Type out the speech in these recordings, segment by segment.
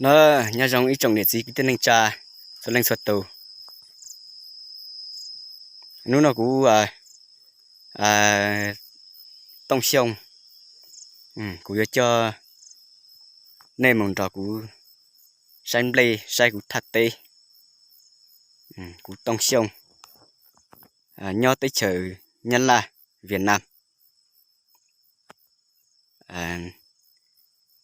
Na, nyob zoo ib tsoom niam txiv kwv tij neej tsa txhua leej txhua tus. Hnub no kuv, Tooj Xyooj, kuv yuav coj nej mus nrog kuv saib nplej, saib kuv thaj teb. Kuv Tooj Xyooj, nyob teb chaws Nyab Laj, Vietnam.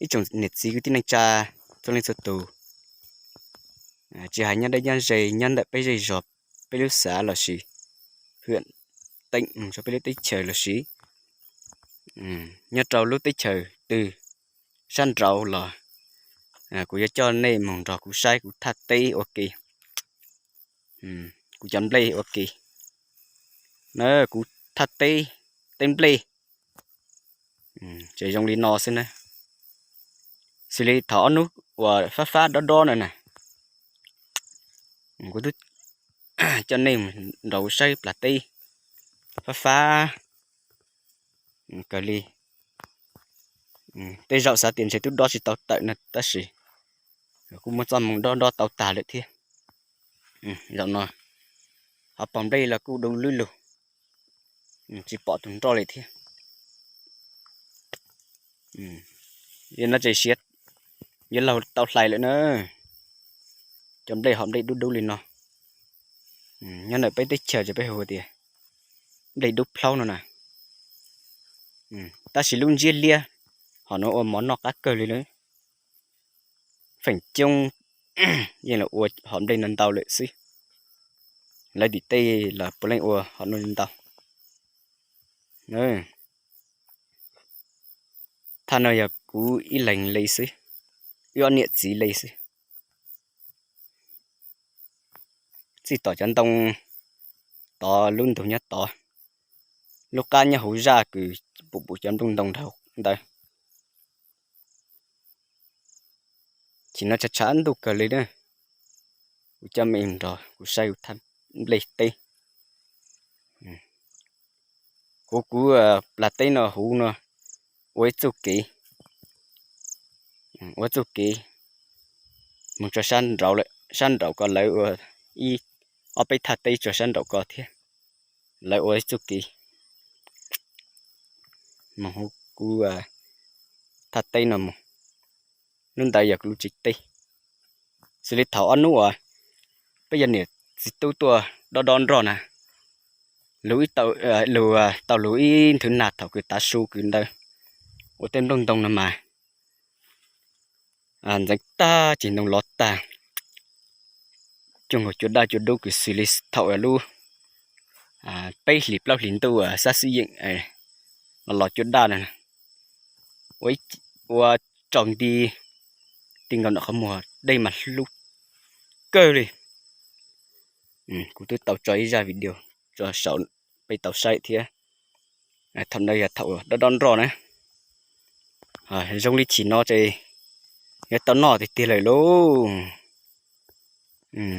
Ib tsoom niam txiv kwv tij neej tsa txhua leej txhua tus, tsis hais nyob deb nyob ze, nyob ntawm peb zej zos, peb lub xav lossis hwm teem mus rau peb lub teb chaws lossis nyob rau lub teb chaws twg sab nraud los, kuv yuav coj nej mus nrog kuv saib kuv thaj teb ua ke, kuv cov nplej ua ke. Na, kuv thaj teb, teb nplej, ces zoo li no xwb na. Xws li thaum ob hnub uas fab fab dob dob no na, kuv twb coj nej mus nrog kuv saib plas teb fab fab kawg li. Tej zaum xav tias ntshe twb dob tsis tau tawm no tab sis kuj muaj txoj hmoo dob dob tau tag lawm thiab. Zaum no hauv paus nplej los kuj dub lug lug, tsis pom tus nroj li thiab. Yog no ces siav yuav laug tau hlais lawm na. Cov nplej hom nplej dub dub li no, nyob ntawm peb teb chaws ces peb hu tias nplej dub plaub no na. Tab sis lub ntsiab liab hom no ua mov noj qab kawg li na. Feem coob yeej los ua hom nplej no ntau lawm xwb. Lawv tim tej los puav leej ua hom no ntau. Thaj no yog kuv ib leeg li xwb, wb ob niam txiv li xwb. Txij tom cov ntoo tod, lub ntug nyob tod, lub qab nyob hauv zaj kws pum pum cov nplooj ntoo ntawd. Chim no tshav tshav ntuj kawg li na, kuv coj mej nrog kuv saib kuv thaj nplej teb. Huv kuv plas teb no huv no ua ib txuj kev, ua ib txuj kev mus txog sab nraud, sab nraud ko lawv ua ib ob peb thaj teb txog sab nraud ko thiab. Lawv ua ib txuj kev mus huv kuv thaj teb no mus. Hnub ntawd yog kuv lub tsev teb. Xws li thaum ob hnub uas peb yog niam txiv tub tuaj dob dob nroj na, lug, lug tau lug ib nthwv nag thaum kws tav su kws ntawd ua tej nplooj ntoo no mas ntxeev tag ceg ntoo lov tag. Cuag nkaus cua daj cua dub kws xws li thaum lub peb hlis plaub hlis ntuj sab xib yeem los los cua daj na, ua tsaus nti, ti nkaus ntawm qhov muag dej mas hlub kawg li. Kuv twb tau tso ib zaj video tso saum peb tau saib thiab. Thaum ntawd yog thaum dob dob nroj na. Zoo li chim no ces yuav tau noj tiag tiag lawm lauj.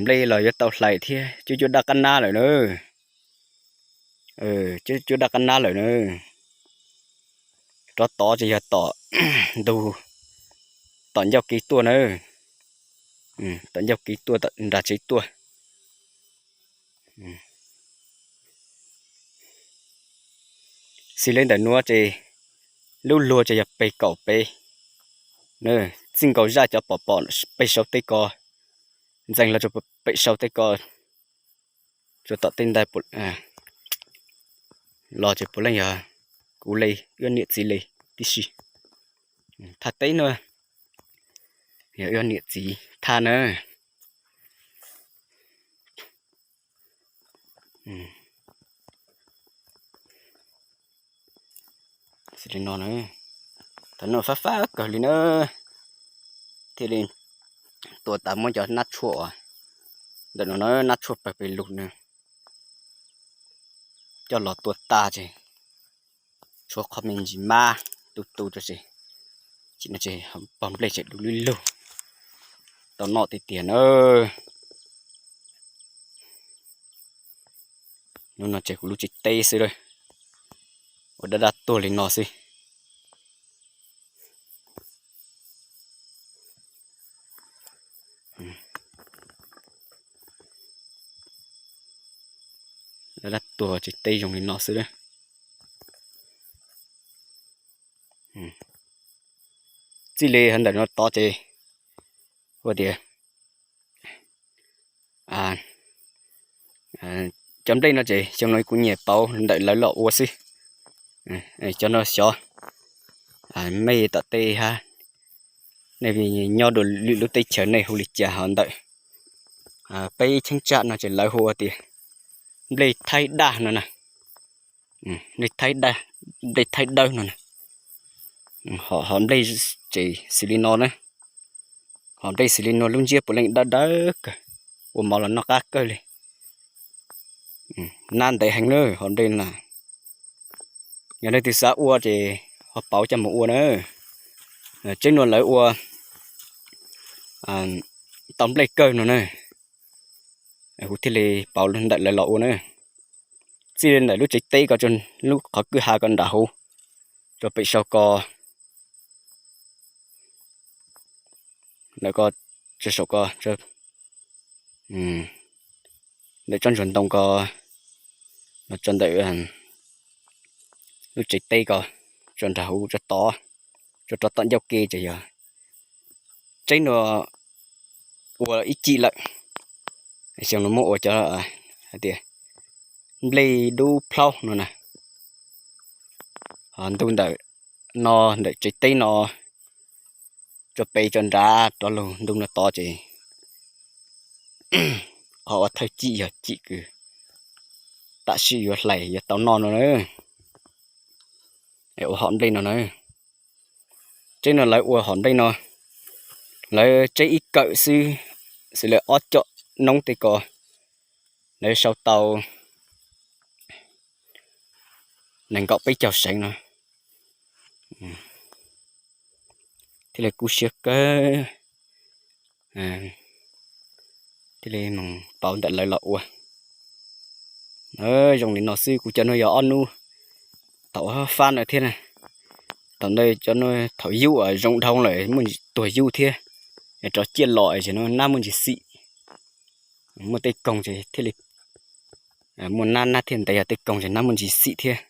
Nplej los yuav tau hlais thiab, cuab cuab daj qab nab lawm na. Cuab cuab daj qab nab lawm na. Rov tod ces yog tom ntug, tom ncauj kev tuaj na. Tom ncauj kev tuaj, tom nram tsev tuaj. Xws li ntawm nuav ces lub luag ces yog peg kaum peb. Txij nkaus zaj cov pom pom pem saum tej ko, ntxeev los rau pem saum tej ko, rau tom tej ntawd los ces puav leej yog kuv li, wb niam txiv li tib si. Thaj teb no yog wb niam txiv thaj na. Xws li no, thaum no fab fab kawg li na, thiaj li tua tas muab cov nab tshuaj, ntawm no na nab tshuaj pawg pes lug na, coj los tua tas ces tshuav qhov me ntsis mab tu tu rau ces, ces no ces pog nplej tseem du lug lug tau noj tiag tiag na. Hnub no ces kuv lub tsev teb xwb lawm, ua daj daj tuag li no xwb. Lawv dab tuag tsev teb zoo li no xwb. Txij li ntawm no tod ces ua tias cov nplej no ces xyoo no kuv nyiam pauv ntawm lawv los ua xwb. Cov no xyov mej tom tej hab, nej nyob dua lwm lub teb chaws nej hu li cas ho ntawm peb cheeb tsam no ces lawv hu ua tias nplej thaib daj no na. Nplej thaib dawb no na. Ho nplej ces xws li no na. Ho nplej xws li no lub ntsiab puav leej dawb dawb kawg, ua mov los noj qab kawg li. Nab ntev heev na ho nplej na. Yog leej twg xav ua ces ho pauv coj mus ua na. Tseeb no lawv ua tau nplej kawg no na, kuv thiaj li pauv ntawm lawv los ua na. Txij li ntawm lub tsev teb ko, lub qhov kwj ha ko nram huv, rau pem saum ko, ntawm ko, tso saum ko, ntawm tsob ntsuag ntoo ko, los tso ntawm lub tsev teb ko, tso nram huv tso tod, tso rau tom ncauj ke ces yog tseeb no ua ib cim lawm. Xyoo no muab ua cov hais tias nplej dub plaub no na. Ho ntu ntawm no, ntawm tsev teb no, tso pem tso nrad rov lug ntu no tod ces qhov ua thawj cim yog cim kws tam sim yuav hlais yuav tau noj no na. Ua hom nplej no na. Tseeb no lawv ua hom nplej no, lawv tseb ib kawm xwb, xws li ob com noob tej ko, lawv sau tau nees nkaum peb caug seev no. Thiaj li kub siab kawg, thiaj li mus pauv ntawm lawv los ua. Zoo li no xwb, kuv cov no yog ob hnub thaum fab no thiab na. Thaum ntawd cov no thaum yub zoo dhau lawm muaj ntsis tuag yub thiab, rov ciaj los es nab muaj ntsis xim. Muaj tej koog ces thiaj li muaj nab, nab thiaj ntev, yog tej koog ces nab muaj ntsis xim thiab.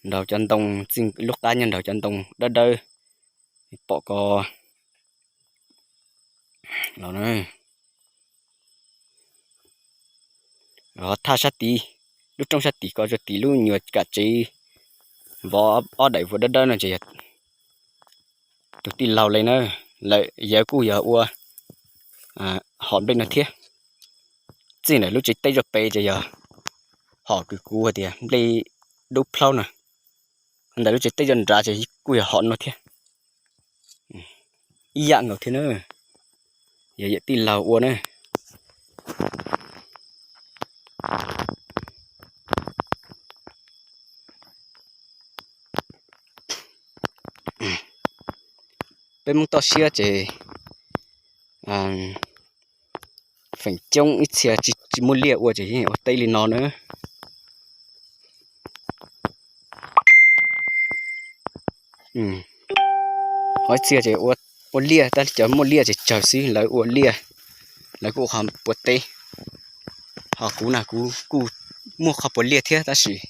Nraug cov ntoo txij lub qab nyob nraug cov ntoo dawb dawb pom ko los. Ho thaj sab tid, lub roob sab tid ko rau tim lub nyuag kam tsev vov ob daim vuas dawb dawb no ces yog tus tij laug li na. Lawv yawg kuj yog ua hom nplej no thiab. Txij ntawm lub tsev teb rau pem ces yog hom kws kuv hais tias nplej dub plaub na. Ntawm lub tsev teb rau nrad ces kuj yog hom no thiab. Ib yam nkaus thiab na, yog yawm tij laug ua na. Peb Hmoob toj siab ces feem coob ib txhia tsis muaj liaj ua ces yeej ua teb li no na. Ho ib txhia ces ua liaj, tab cov muaj liaj ces tsawg xwb lawv ua liaj, lawv kuj ua qhov puav teb. Ho kuv na kuv kuj muaj qhov puav liaj thiab tab sis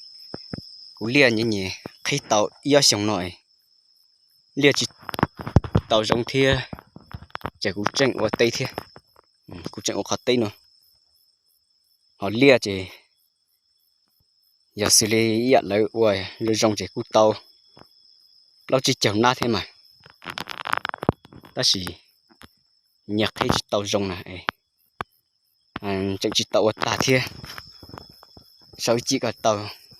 kuv liaj nyias nyias qhib tau ib ob xyoos no liaj tsis tau zoo thiab, ces kuv tseem ua teb thiab. Kuv tseem ua qhov teb no. Ho liaj ces yog xws li ib yam lawv ua zoo zoo ces kuj tau plaub tsib caug nab thiab mas, tab sis nyias qhib tsis tau zoo na, tseem tsis tau ua tag thiab. Sau ib cim ko tau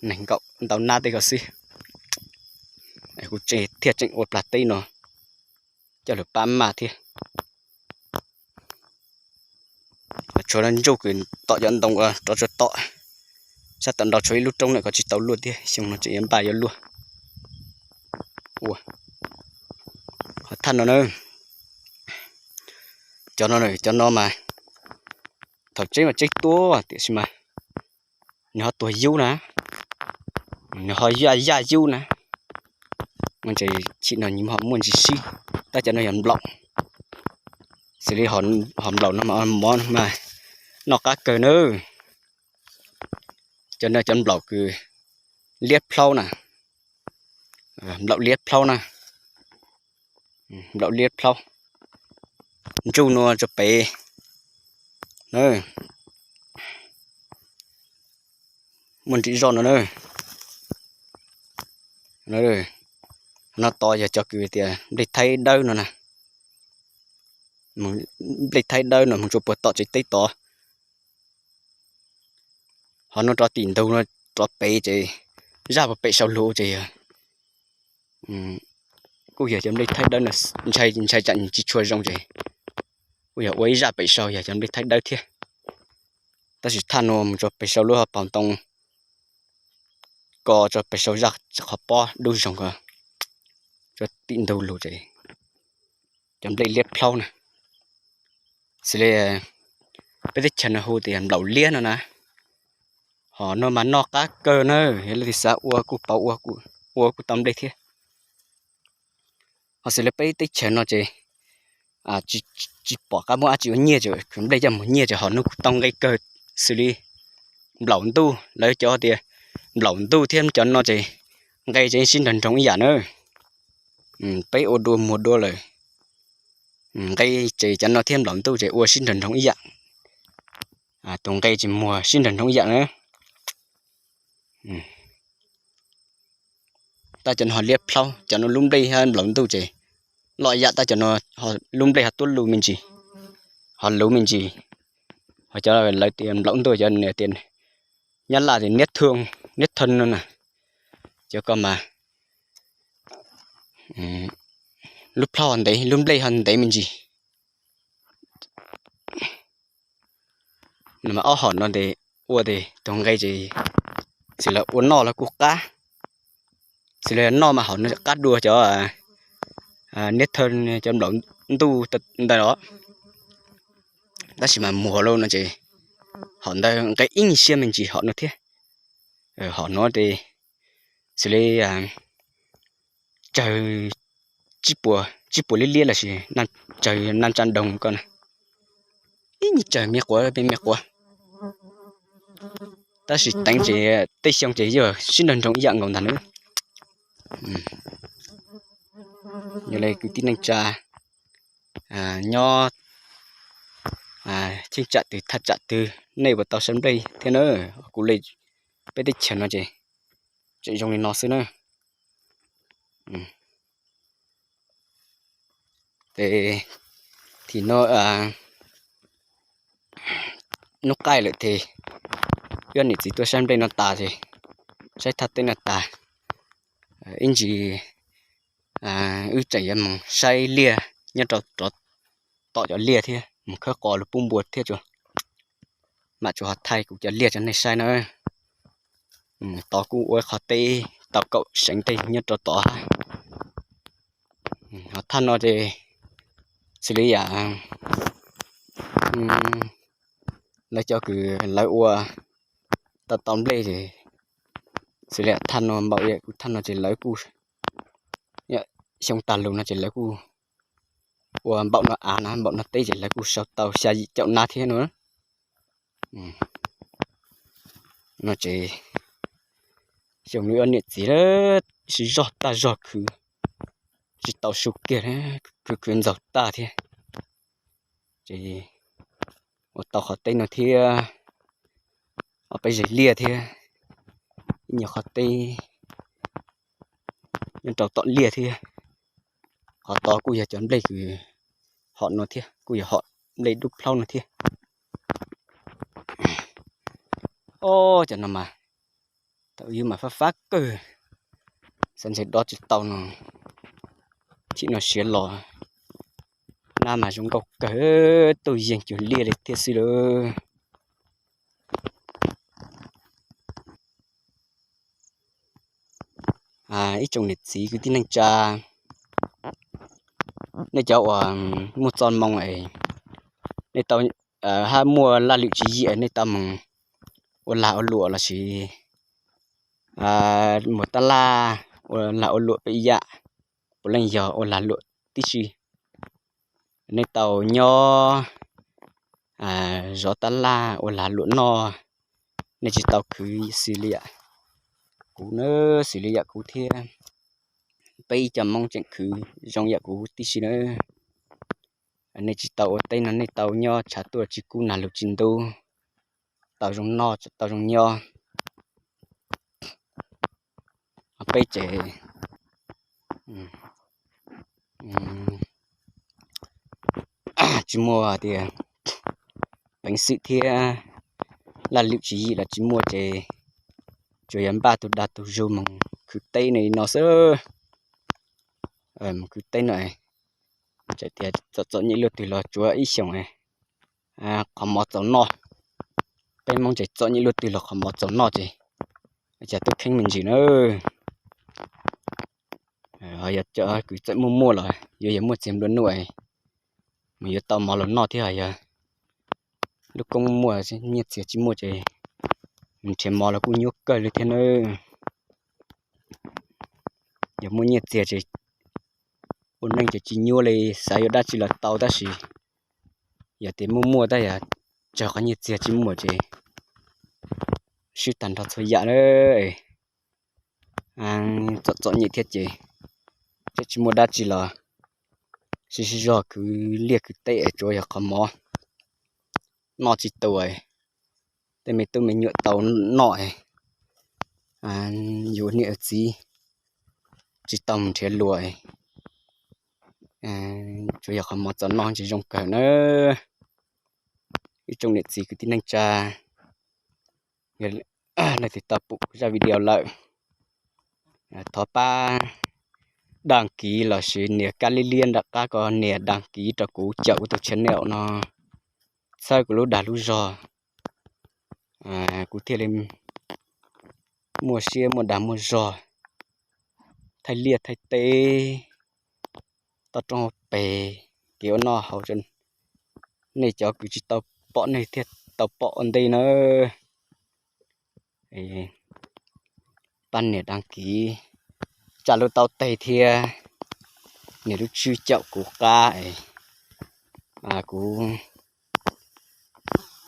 nees nkaum ntau nab tej ko xwb. Kuv thiaj tseem ua plag teb no coj lug pab maj thiab. Tshuav ntsuj kws tom cov ntoo rov tsua tom, sab tom nrau tshuav ib lub roob lawm ko tsis tau luaj thiab, xyoo no tseem yuav npaj yuav luaj. Ua qhov thaj no na, cov no, cov no mas thaum tseb mas tseb tuab tiam sis mas nws ho tuag yub na, nws ho yaj yaj yub na. Ces chim no nws ho muaj ntsis sib, tab cov no yog nploom. Li hom nplaum no mov mas noj qab kawg na. Cov no cov nplaum kws liab plhaub na, nplaum liab plhaub na, nplaum liab plhaub. Ntsuj no rau pem na, muaj ntsis zoj no na. No tod yog cov kws tias nplej thaib dawb no na. Nplej thaib dawb no moog tsua puag tom tsev teb tod. Ho no rov tim ntug no rov pem ces zaj puag pem saum lug ces yog kuj yog cov nplej thaib dawb no, ntshai tsam tsis tshua zoo ces kuj yog ua ib zaj pem saum yog cov nplej thaib dawb thiab. Tab sis thaj no mus rau pem saum lub hauv paus ntoo ko rau pem saum zaj qhov pob dub zoog ko rau tim ntug lug ces cov nplej liab plhaub na. Xws li peb teb chaws no hu tias nplaum liab no na. Hom no mas noj qab kawg na, yog leej twg xav ua kuj pauv ua kuj tau nplej thiab. Ho xws li peb teb chaws no ces tsis pom qab muab dab tsi ua nyiaj ces khwv nplej coj mus nyiaj ces hom no kuj tau nqe kawg xws li nplaum ntuj. Lawv cov tias nplaum ntuj thiab cov no ces nqe ces sib nrog nroog ib yam na. Peb ua dua muag dua lawm, nqe ces cov no thiab nplaum ntuj ces ua sib nrog nroog ib yam. Tus nqe ces muag sib nrog nroog ib yam na. Tab cov no ho liab plhaub, cov no lub nplej nplaum ntuj ces loj ib yam, tab cov no lub nplej ho tuab lug me ntsis, ho luv me ntsis. Ho cov lawv tias nplaum ntuj cov tias Nyab Laj tias niab thoo, niab thon no na. Cov ko mas lub plhaub ntev, lub nplej ho ntev me ntsis. Ob hom no tes ua tes tug nqe ces xws li ua noj los kuj qab, xws li noj mas hom no qab dua cov niab thawj cov nplaum ntuj ntawd os. Tab sis mas muag lauj no ces hom ntawd nqe ib nyuag siab me ntsis hom no thiab. Hom no tes xws li tsawg tsib puas liab liab lossis tsawg nam tsa nroog ko na, ib nyuag tsawg me quav me quav. Tab sis teev ces tej xyoo ces yeej sib nrog nroog ib yam nkaus ntag na. Yog li kwv tij neej tsa nyob cheeb tsam twg thaj tsam twg nej puas tau saib nplej thiab na? Kuv li peb teb chaws no ces tseem zoo li no xwb na. Ces tim no hnub qaij lawm ces wb niam txiv tuaj saib nplej no tas ces saib thaj teb no tas, ib ntsis wb tseem yuav mus saib liaj nyob rau tom cov liaj thiab mus khawb qos lug pub npua thiab tsuas mam tsuas ho thaij kuv cov liaj rau nej saib na. Tod kuj ua qhov teb tau kaum seev tej nyob rau tod. Ho thaj no ces xws li yam lawv cov kws lawv ua tau tau nplej ces xws li thaj no npaum li kuv thaj no ces lawv kuj xyoo tag lug no ces lawv kuj ua npaum no av na, npaum no teb ces lawv kuj sau tau xya yim caum nab thiab no. No ces xyoo no ob niam txiv sib zog tag zog khwv tsis tau su kiag, khwv khwv ntxaug tag thiab. Ces ua tau qhov teb no thiab, ob peb zeg liaj thiab, ib nyuag qhov teb nyob rau tom liaj thiab. Qhov tod kuj yog cov nplej kws hom no thiab, kuj yog hom nplej dub plaub no thiab. Ob, cov no mas thaum ywg mas fab fab kawg, xav ntshe dob tsis tau no, thim no siav los. Nab mas zoo nkauj kawg, tuaj yeeg cuag liaj li thiab xwb lawm. Ib tsoom niam txiv kwv tij neej tsa, nej cov uas muaj txoj moo es nej tau hab muaj laj lwm tswv yim es nej tau mus ua lag ua luam lossis mus tab laj ua lag ua luam peb ib yam, puav leej yog ua lag luam tib si. Nej tau nyob zov tab laj ua lag luam noj, nej tsis tau khwv xws li yam kuv na, xws li yam kuv thiab peb ib co Hmoob tseem khwv zoo yam kuv tib si na. Nej tsis tau ua teb no nej tau nyob tshav tuaj tsis kub nag lug tsis ntub, tau zoo noj tau zoo nyob. Peb ces tsis muaj tias peev xwm thiab laj lwm tswv yim los tsis muaj ces tsuas yog npaj tus dag tus zug mus khwv teb no xwb. Mus khwv teb no, txawm tias txom txom nyem luaj twg los tsuav ib xyoos qhov mov txaus noj. Peb Hmoob ces txom nyem luaj twg los qhov mov txaus noj ces cas tub kheev me ntsis na. Ho yog cov kws txawm muaj muaj los yuav yog muaj txiag nplua nuj, mus yuav tau mov los noj thiab. Ho yog lub koob muaj nyiaj txiag tsis muaj ces mus nrhiav mov los kuj nyuaj kawg li thiab na. Yog muaj nyiaj txiag ces ua neej ces tsis nyuaj li, xav yuav dab tsi los tau tab sis yog tias muaj muaj tab yog tsawg qhov nyiaj txiag tsis muaj ces swb tag nrho txhua yam na. Txom txom nyem thiab ces tsis muaj dab tsi los sib sib zog khwv liaj khwv teb es tsuav yog qhov mov noj tsis tau, tej me tub me nyuam tau noj, yus niam yus txiv tsis tau mus nrhiav luas, tsuav yog qhov mov txaus noj ces zoo kawg na. Ib tsoom niam txiv kwv tij neej tsa, leej twg tau pum kuv zaj video lawm, thov pab đăng ký lossis nias kab liab liab nram qab ko nias đăng ký rau kuv, caum kuv tus channel no, txhawb kuv lub dag lub zog, kuv thiaj li muaj siab muaj dag muaj zog thaij liaj thaij teb, toj roob hauv pes, kev ua noj haus, nej cov kws tsis tau pom nej thiaj tau pom ua ntej nawb. Pab nias đăng ký, tsa lub taub teg thiab nias lub tswb caum kuv qab, kuv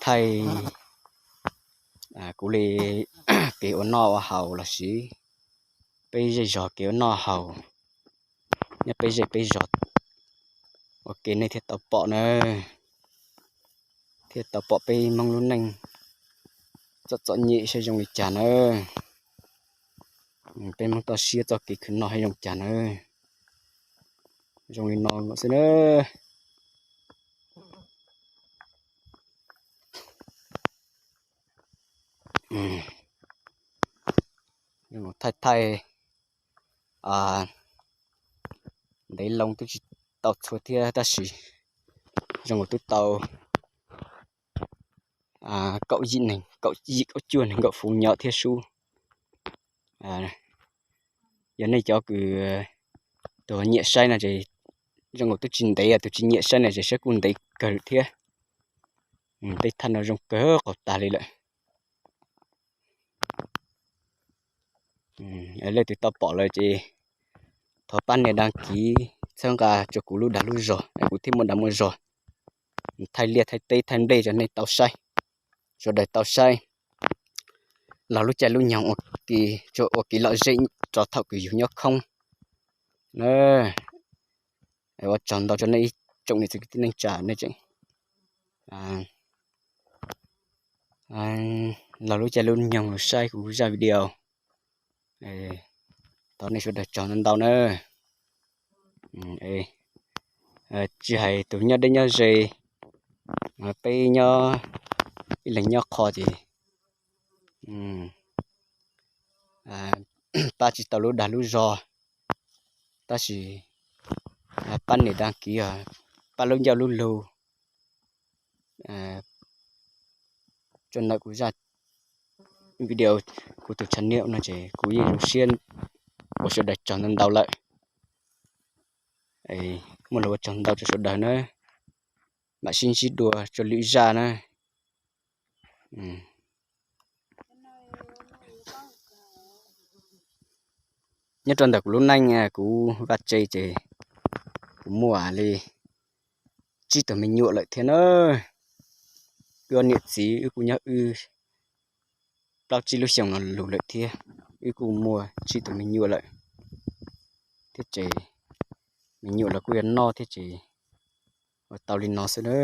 thaij kuv li kev ua noj ua haus lossis peb zej zog kev ua noj haus nyob peb zej peb zog ua ke nej thiaj tau pom na, thiaj tau pom peb Hmoob lub neej txom txom nyem saib zoo li cas na, peb Hmoob toj siab txoj kev khwv noj saib zoo cas na. Zoo li no xwb na. Thaij thaij ntev loo twb tsis tau txhua thiab tab sis zoo nkaus twb tau kaum yim neeg, kaum yim kaum cuaj neeg nkaum fuv nyob thiab sub. Yog nej cov kws tus nyiam saib no ces zoo nkaus twb tsis ntev, tus tsis nyiam saib no ces saib kuj ntev kawg thiab. Tej thaij no zoo kawg qaug tag li lawm. Leej twg tau pom lawm ces thov pab nias đăng ký, txhawb nqa rau kuv lub dag lub zog es kuv thiaj muaj dag muaj zog thaij liaj thaij teb thaij nplej rau nej tau saib, sawv daws tau saib los lub caij lub nyoog ua ke, ua kev lom zem rau thaum kws yus nyob khoob na. Ua tsaug ntau rau nej ib tsoom niam txiv kwv tij neej tsa nej tseem los lub caij lub nyoog los saib kuv zaj video. Thov nej sawv daws tsaug ntau ntau na. Tsis hais tus nyob deb nyob ze, peb nyob ib leeg nyob qho ces pab tsis tau lub dag lub zog, tab sis pab nias đăng ký, pab lub ncauj lub lug tso ntawm kuv zaj video, kuv tus channel no ces kuv yeej zoo siab ua sawv daws tsaug ntau ntau lawm. Muaj lus ua tsaug ntau rau sawv daws na, mam sib ntsib dua rau lwm zaj na. Nyob rau ntawm kuv lub neej kuv vaj tse ces kuv muaj li tsib tug me nyuam lawm thiab na. Wb ob niam txiv wb kuj nyob wb plaub tsib lub xyoos no lug lawm thiab, wb kuj muaj tsib tug me nyuam lawm thiab ces me nyuam los kuj yuav noj thiab ces ua tau li no xwb na.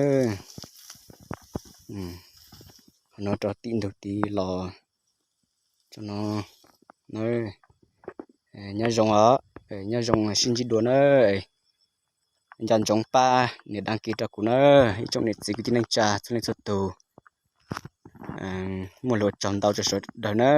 Qhov no rau tim ntug tid los tso no. Nyob zoo os, nyob zoo sib ntsib dua na. Nco ntsoov pab nias đăng ký rau kuv na, ib tsoom niam txiv kwv tij neej tsa txhua leej txhua tus. Muaj lus ua tsaug ntau rau sawv daws na.